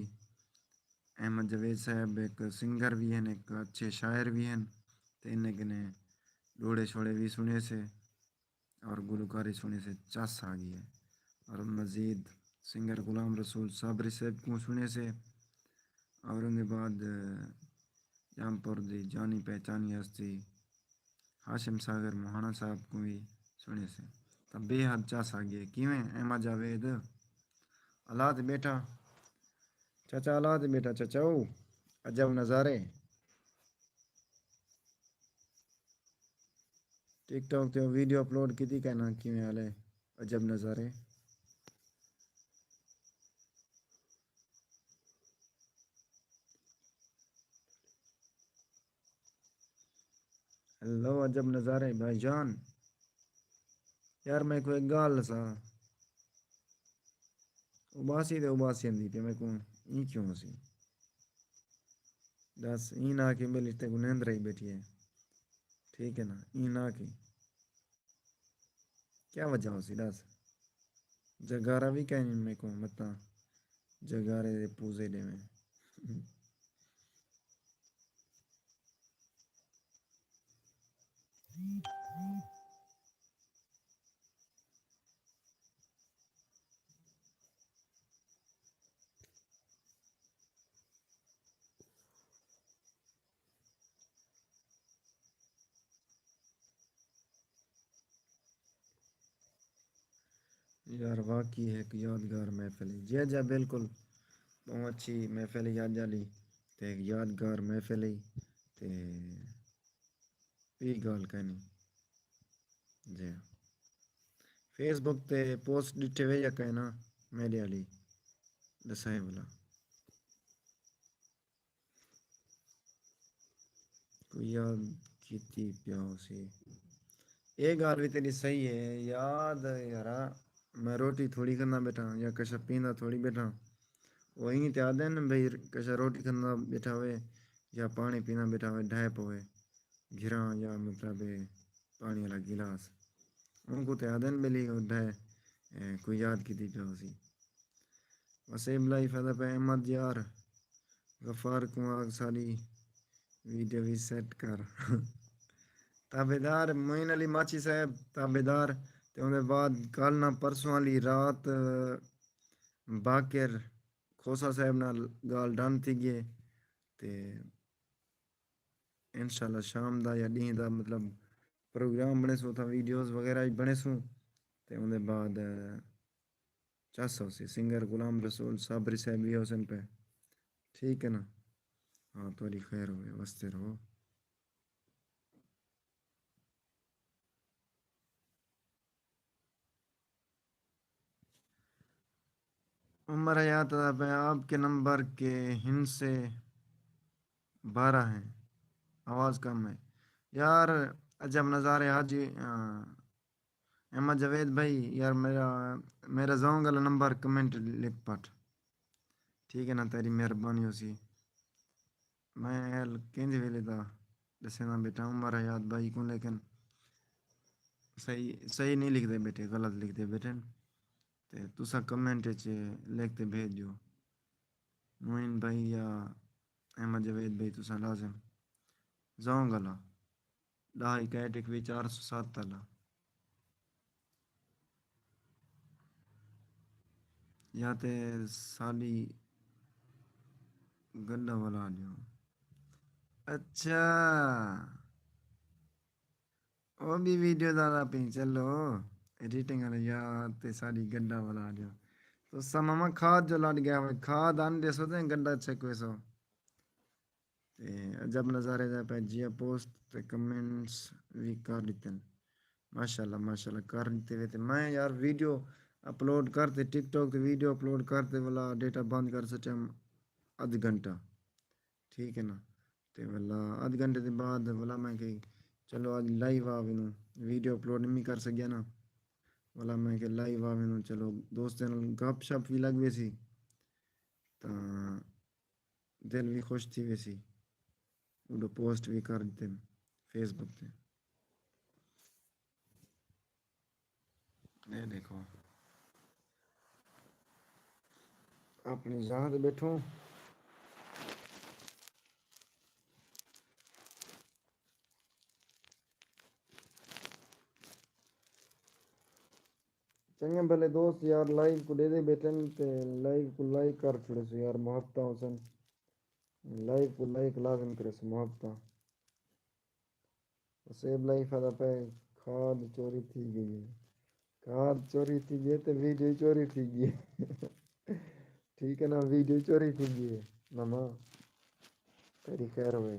احمد جاوید صاحب ہک سنگر وی ہن، ہک اچھے شاعر وی ہن، تے انہیں کنے ݙوہڑے شوہڑے وی سݨیسے۔ اور گلوکاری سݨیسے، چس آ ڳئی ہے۔ اور مزید سنگر غلام رسول صابری صاحب کوں سݨیسے۔ اور اوندے بعد جام پور دی جانی پہچانی ہستی ہاشم ساگر موہانا صاحب کوں وی سݨیسے۔ تاں بے حد چس آ ڳئی ہے۔ کیویں احمد جاوید؟ اللہ تے ٻیٹھا چاچا، اللہ تے ٻیٹھا چاچا، او عجب نظارے۔ ٹک ٹاک تے ویڈیو اپلوڈ کیتی کائنا، کیویں حال ہے؟ عجب نظارے۔ ہیلو، عجب نظارے بھائی جان۔ یار میکوں ہک ڳالھ ݙسا، اباسی تے اباسی آندی پئی میکوں، ایں کیوں ہوسی؟ ݙس، ایں نہ آکھیں ٻیلی تیکوں نیندر آئی ٻیٹھی ہے، ٹھیک ہے نا؟ ایں نہ آکھیں، کیا وجہ ہوسی ݙس؟ جگارا وی کائنی میکوں، متاں جگارے دے پوزے ݙیویں۔ یار، واقعی ہک یادگار محفل ہئی۔ جی، جی، بالکل۔ ٻہوں اچھی محفل ہئی اڄ آلی۔ تے ہک یادگار محفل ہئی۔ تے ٻئی ڳالھ کائنی۔ جی۔ فیس بک تے پوسٹ ݙٹھے وے یا کائنا میݙے آلی؟ ݙسائے بھلا۔ کوئی یاد کیتی پیا ہوسی۔ اے ڳالھ وی تیݙی صحیح ہے یار، یارا، میں روٹی تھوڑی کھاندا ٻیٹھاں یا کشا پیندا تھوڑی ٻیٹھاں۔ او ایں تے آہدن بھئی کشا روٹی کھاندا ٻیٹھا ہوئے یا پاݨی پیندا ٻیٹھا ہوئے، ڈھائے پوے گھراں یا مطلب پاݨی والا گلاس۔ اونکوں تے آہدن ٻلی او ڈھائے، اے، کوئی یاد کیتی پیا ہوسی۔ وسیب لائف آہدا پئے احمد یار، غفار کوں آکھ ساݙی ویڈیو وی سیٹ کر۔ تابعدار معین علی ماچھی صاحب، تابعدار۔ تے اوندے بعد کل نہ پرسوں آلی رات باقر کھوسہ صاحب نال ڳالھ ڈن تھی ڳئے۔ تے انشاءاللہ شام دا یا ݙینہہ دا مطلب پروگرام بݨیسوں، اتھاں ویڈیوز وغیرہ وی بݨیسوں۔ تے اوندے بعد چس ہوسی۔ سنگر غلام رسول صابری صاحب وی ہوسن پئے۔ ٹھیک ہے نا؟ ہاں، تہاݙی خیر ہووے، وسدے رہو۔ عمر حیات آہدا پئے آپ کے نمبر کے ہن سے بارہ ہیں، آواز کم ہے۔ یار، عجب نظارے حاجی، آ، احمد جاوید بھائی، یار میرا، میرا زونگ والا نمبر کمنٹ لکھ پٹ۔ ٹھیک ہے نا، تیݙی مہربانی ہوسی۔ میں ہیل کیندے ویلے دا ݙسیندا ٻیٹھا عمر حیات بھائی کوں، لیکن صحیح، صحیح نہیں لکھدے ٻیٹھے، غلط لکھدے ٻیٹھن۔ تے تساں کمنٹ اچ لکھ تے بھیج ݙیو۔ معین بھائی یا احمد جاوید بھائی، تساں لازم زونگ والا ݙاہ اکائیٹ ہک وے چار سو ست آلا۔ یا تے ساݙی گݙا ولا ݙیو۔ اچھا، او بھی ویڈیو دا پئی چلو، ایڈیٹنگ والے۔ یا تے ساݙی گݙا ولا ݙیو۔ تساں ماما کھاد جو لݙ ڳیا ہوئے، کھاد آن ݙیسو تے گݙا چھک ویسو۔ تے عجب نظارے دا پئے جیا، پوسٹ تے کمنٹس وی کر ݙتن۔ ماشاءاللہ، ماشاءاللہ، کر ݙتے وے۔ تے میں یار ویڈیو اپلوڈ کر تے، ٹک ٹاک تے ویڈیو اپلوڈ کر تے ولا ڈیٹا بند کر سٹم ادھ گھنٹہ، ٹھیک ہے نا؟ تے ولا ادھ گھنٹے دے بعد ولا میں کہ چلو اڄ لائیو آ ونوں، ویڈیو اپلوڈ نہیں کر سڳیا نا، ولا میں کہ لائیو آ ونوں، چلو دوستاں نال گپ شپ وی لڳ ویسی۔ تاں دل وی خوش تھی ویسی۔ اݙو پوسٹ وی کر ݙتے فیس بک تے۔ اے ݙیکھو، اپݨی جاہ تے ٻیٹھوں۔ چنڳے بھلے دوست یار لائیو کوں ݙیہدے ٻیٹھن تے لائیو کوں لائک کر چھوڑیسو یار، محبتاں ہوسن۔ لائیک کوں لائک لازم کریسو، محبتاں۔ وسیب لائف آہدا پئے کھاد چوری تھی ڳئی ہے۔ کھاد چوری تھی ڳئی ہے تے ویڈیو چوری تھی ڳئی ہے۔ ٹھیک ہے نا، ویڈیو چوری تھی ڳئی ہے۔ ماما، تیݙی خیر ہوئے۔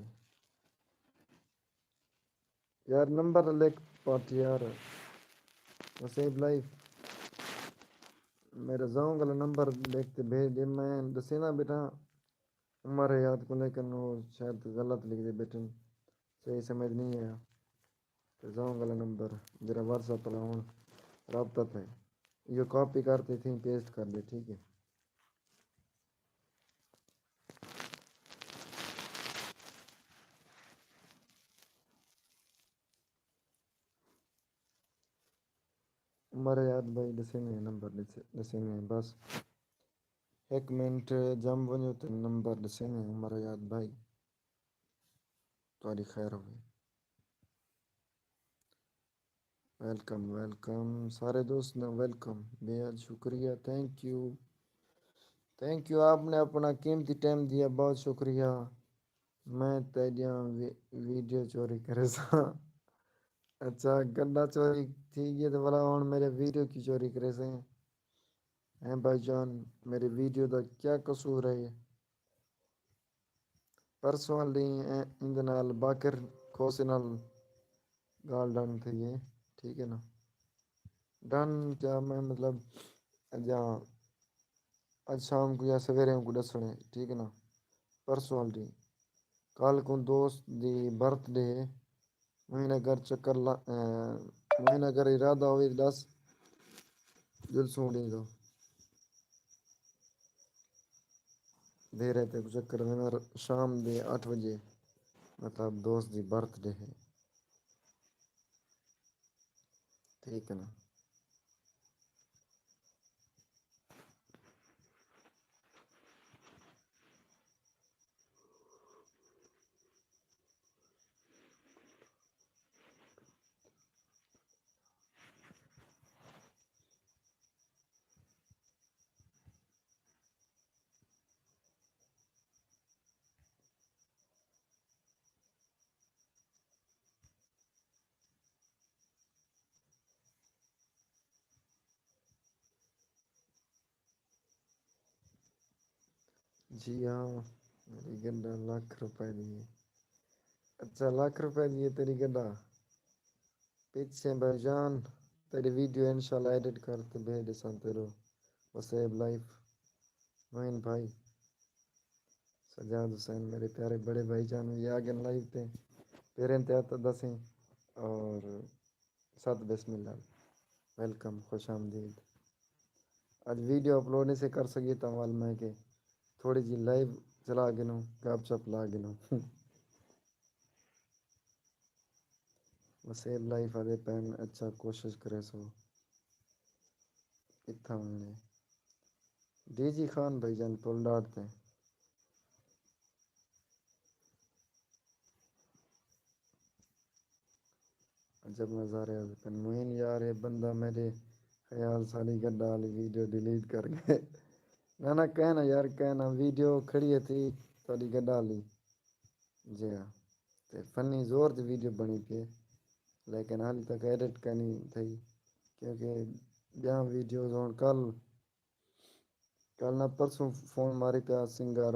یار نمبر لکھ پٹ یار۔ وسیب لائف، میرا زونگ والا نمبر لکھ تے بھیج ݙے، میں ݙسیندا ٻیٹھاں عمر حیات کوں، لیکن او شاید غلط لکھدے ٻیٹھن، صحیح سمجھ نہیں آیا۔ تے زونگ والا نمبر جیڑھا واٹس ایپ والا ہݨ رابطہ تے، ایہو کاپی کر تے تھیں پیسٹ کر ݙے، ٹھیک ہے۔ عمر حیات بھائی ݙسیندے ہیں، نمبر ݙسے، ݙسیندے ہیں بس۔ ہک منٹ جم ونڄو تے نمبر ݙسیندے ہیں عمر حیات بھائی۔ تہاݙی خیر ہووے۔ Welcome, welcome. سارے دوست نا ویلکم۔ بے حد شکریہ۔ Think U. Think U. آپ نے اپنا قیمتی ٹائم دیا۔ بہت شکریہ۔ میں تیݙیاں وی-، ویڈیو چوری کریساں۔ اچھا، گݙا چوری تھی ڳیا تے ولا ہݨ میرے ویڈیو کیوں چوری کریسیں؟ ہیں بھائی جان، میری ویڈیو دا کیا قصور ہے؟ پرسوں آلی ایندے نال باقر کھوسے نال ڳالھ ݙن تھئی ہے، ٹھیک ہے نا؟ ݙن کیا میں مطلب اڄاں اڄ شام کوں یا سویرے کوں ݙسݨے، ٹھیک ہے نا؟ پرسوں آلی کل کوں دوست دی برتھ ڈے ہے۔ مہینہ گھر چکر لا، موہین اگر ارادہ ہوئی تے ݙس، جلسوں ݙینہہ دا۔ دیرے تے چکر ویندر شام دے اٹھ وڄے، مطلب دوست دی برتھ ڈے ہے۔ ٹھیک ہے نا؟ جی ہاں، میری گڈا لکھ روپے دی ہے۔ اچھا، لکھ روپے دی ہے تیری گڈا؟ پچھے بھائی جان، تیری ویڈیو انشاءاللہ ایڈٹ کر تے بھیج ݙیساں تیرو وسیب لائف۔ موہین بھائی، سجاد حسین، میرے پیارے بڑے بھائی جان وی آ ڳئن لائیو تے۔ پیریں تے ہتھ ݙسیں اور ست بسم اللہ۔ ویلکم، خوش آمدید۔ اڄ ویڈیو اپلوڈ نہیں سے کر سڳے تاں ول میں کہ تھوڑی جی لائیو چلا ڳنوں، گپ شپ لا ڳنوں۔ وسیب لائف آدھے پین، اچھا کوشش کریسوں۔ کتھاں ونڄݨے؟ ڈی جی خان بھائی جان پل ڈاٹ تے۔ عجب نظارے آدھے پین۔ معین یار، اے بندہ میݙے خیال ساݙی گݙا آلی ویڈیو ڈیلیٹ کر ڳئے۔ نہ نہ، کائنا یار، کائنا، ویڈیو کھڑی ہے تھی تہاݙی گݙا آلی۔ جی ہاں، تے فنی زور تے ویڈیو بݨی پئی ہے، لیکن حالی تک ایڈٹ کائنی تھئی، کیونکہ ٻیاں ویڈیوز ہُݨ کل، کل نہ پرسوں فون ماری پیا سنگر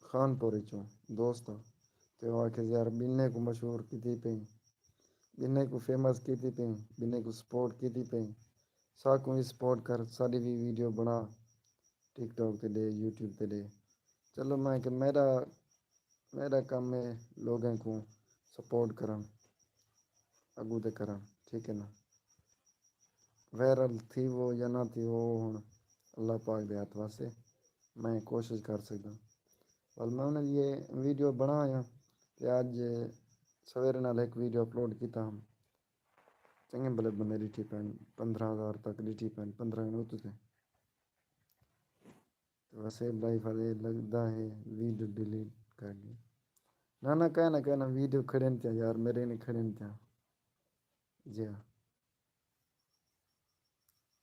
خان پور وچوں دوست آ، تے او آکھے، یار، ٻنھے کوں مشہور کیتی پئیں، ٻنھے کوں فیمس کیتی پئیں، ٻنھے کوں سپورٹ کیتی پئیں، ساکوں وی سپورٹ کر، ساݙی وی ویڈیو بݨا، ٹک ٹاک تے ݙے، یوٹیوب تے ݙے۔ چلو، میں کہ میݙا، میݙا کم ہے لوگاں کوں سپورٹ کرݨ، اڳوں تے کرݨ، ٹھیک ہے نا؟ وائرل تھیوو یا نہ تھیوو، او ہُݨ اللہ پاک دے ہتھ واسے، میں کوشش کر سڳداں۔ ول میں انہاں دی اے ویڈیو بݨایا تے اڄ سویرے نال ہک ویڈیو اپلوڈ کیتا ہم۔ چنڳے بھلے بندے ݙٹھی پئن، پندرہ ہزار تک ݙٹھی پئن، پندرہ ہن اتوں تے۔ تے وسیب لائف آلے لڳدا ہے ویڈیو ڈیلیٹ کر ڳئے۔ نہ نہ، کائنا کائنا، ویڈیو کھڑن تیاں یار، میݙے نے کھڑن تیاں۔ جی ہاں۔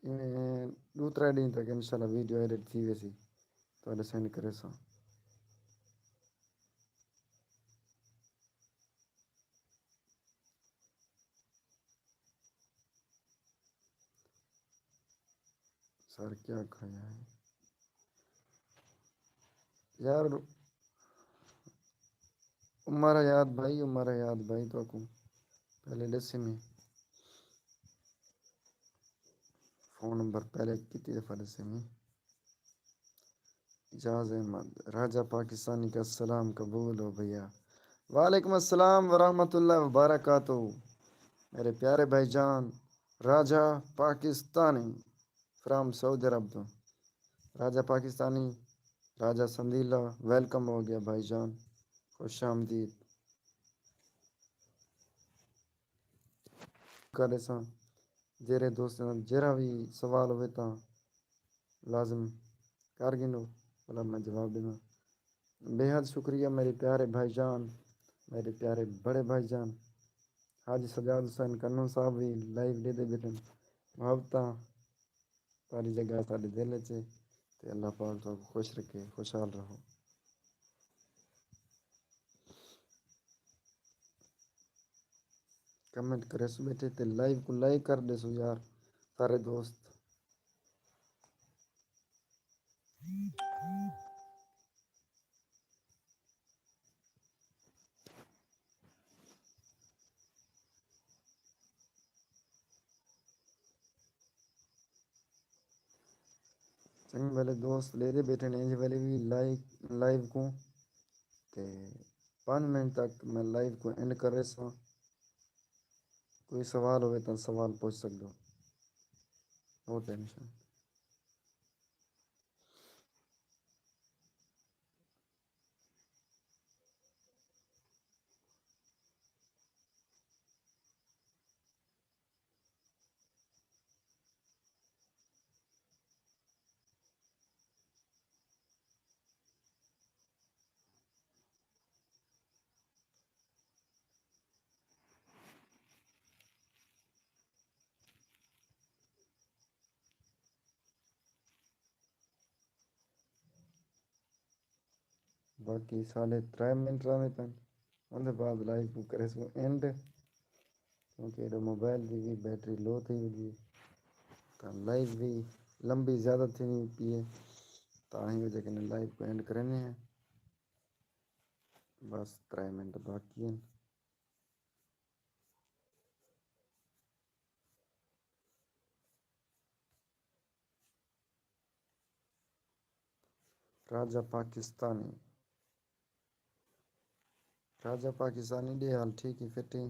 ایویں ݙو ترے ݙینھ تک انشاءاللہ ویڈیو ایڈٹ تھی ویسی، تہاݙے سینڈ کریساں۔ سر کیا کھایا ہے یار؟ عمر حیات بھائی، عمر حیات بھائی، تہاکوں پہلے ݙسے میں فون نمبر پہلے کتنی دفعہ ݙسے میں۔ اعجاز احمد، راجہ پاکستانی کا سلام قبول ہو بھیا۔ وعلیکم السلام ورحمۃ اللہ وبرکاتہ۔ میرے پیارے بھائی جان، راجہ پاکستانی فرام سعودی عرب تو۔ راجہ پاکستانی، راجہ سندیلا، ویلکم ہو گیا بھائی جان، خوش آمدید۔ کریساں۔ جیرھے دوستاں دا جیرھا وی سوال ہووے تاں لازم کر گھنو، بھلا میں جواب ݙیواں۔ بے حد شکریہ میرے پیارے بھائی جان، میرے پیارے بڑے بھائی جان، حاجی سجاد حسین کنوں صاحب وی لائیو ݙیندے ٻیٹھن۔ محبتاں تہاݙی جگہ ساݙے دل اچ ہے، تے اللہ پاک تہاکوں خوش رکھے، خوشحال رہو۔ کمنٹ کریسو ٻیٹھے تے لائیو کوں لائک کر ݙیسو یار سارے دوست۔ چنڳے بھلے دوست ݙیہدے ٻیٹھے نے، انج ویلے وی لائیو، لائیو کوں تے پنج منٹ تک میں لائیو کوں اینڈ کر ݙیساں۔ کوئی سوال ہووے تاں سوال پُچھ سڳدو۔ No tension. باقی ساݙے ترے منٹ رہندے پئن، اوندے بعد لائیو کوں کریسوں اینڈ، کیونکہ ایݙا موبائل دی وی بیٹری لو تھی ودی ہے، تاں لائیو وی لمبی زیادہ تھیندی پئی ہے، تاں ہی وجہ کنے لائیو کوں اینڈ کریندے ہیں۔ بس ترے منٹ باقی ہیں۔ راجہ پاکستانی، راجہ پاکستانی ݙے حال ٹھیک ہے، فٹ ہے؟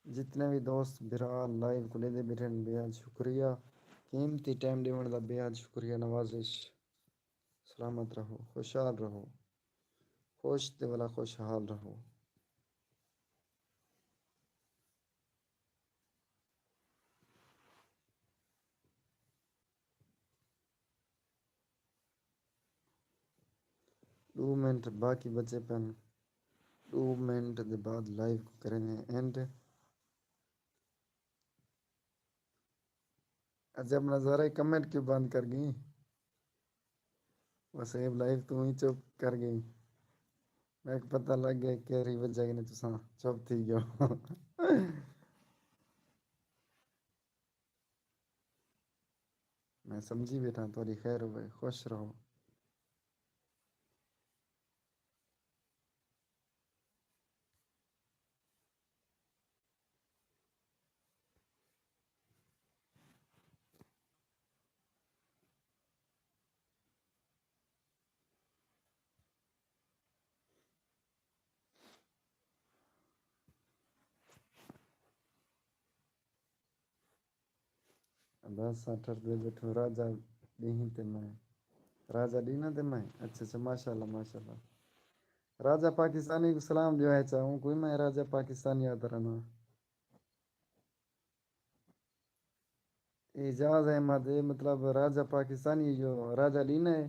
جتنے بھی دوست بھرا لائیو کو ݙیہدے ٻیٹھن، بے حد شکریہ۔ قیمتی ٹائم ݙیوݨ دا بے حد شکریہ۔ نوازش، سلامت رہو، خوشحال رہو، خوش تے ولا خوشحال رہو۔ ݙو منٹ باقی بچے پن، ݙو منٹ دے بعد لائیو کوں کریندے اینڈ۔ اڄ اپݨا سارا کمنٹ کیوں بند کر ڳئی؟ وسیب لائیو توں ہی چپ کر ڳئی۔ میکوں پتہ لڳ ڳیا کیڑھی وجہ کنے تساں چپ تھی ڳیو۔ میں سمجھی ٻیٹھاں، تہاݙی خیر ہووے، خوش رہو۔ بس اساں ٹردے ٻیٹھوں راجہ ݙینہہ تے میں۔ راجہ ݙینہہ تے میں۔ اچھا اچھا، ماشاءاللہ ماشاءاللہ۔ راجہ پاکستانی کوں سلام ݙیو ہے چا، اونکوں میں راجہ پاکستانی آہدا رہنداں۔ اعجاز احمد، اے مطلب راجہ پاکستانی جو راجہ ݙینہہ ہے۔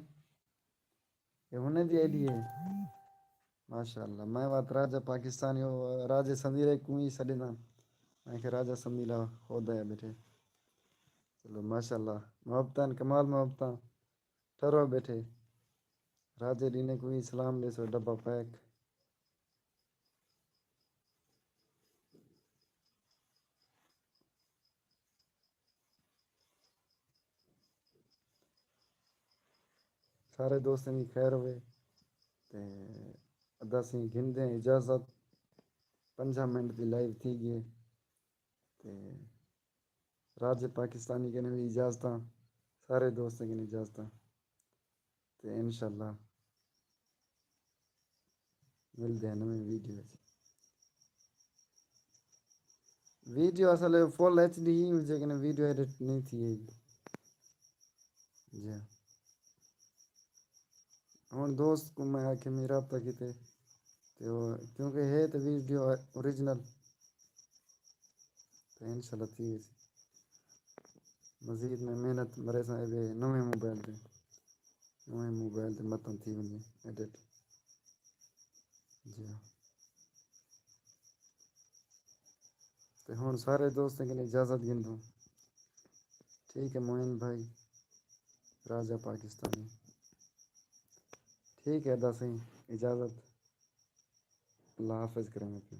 اے ہݨے دی آئی ڈی ہے۔ ماشاءاللہ، میں وت راجہ پاکستانی، او راجہ سندیلے کوں ہی سݙینداں۔ میں کہ راجہ سندیلا خود آیا ٻیٹھے۔ چلو ماشاءاللہ، محبتاں، کمال محبتاں۔ ٹھرو ٻیٹھے۔ راجے ݙینہہ کوں وی سلام ݙیسو، ڈبہ پیک۔ سارے دوستاں دی خیر ہووے تے ادا اسیں گھندے ہیں اجازت۔ پنجاہ منٹ دی لائیو تھی ڳئی ہے تے راج پاکستانی کنے وی اجازتاں، سارے دوستاں کنے اجازتاں۔ تے انشاءاللہ ملدے ہیں نویں ویڈیو وچ۔ ویڈیو اصل فل ایچ ڈی ہی، لیکن ویڈیو ایڈٹ نہیں تھی ہے۔ جی ہاں۔ ہݨ دوست کوں میں آکھیا میں رابطہ کیتے، تے او کیونکہ ہے تے ویڈیو اوریجنل، تے انشاءاللہ تھی ویسی۔ مزید میں محنت مریساں اے نویں موبائل تے، نویں موبائل تے متاں تھی ونڄے ایڈٹ۔ جی ہاں۔ تے ہݨ سارے دوستیں کنے اجازت گھندوں۔ ٹھیک ہے معین بھائی، راجہ پاکستانی۔ ٹھیک ہے، ادا سئیں، اجازت، اللہ حافظ کریں پھر۔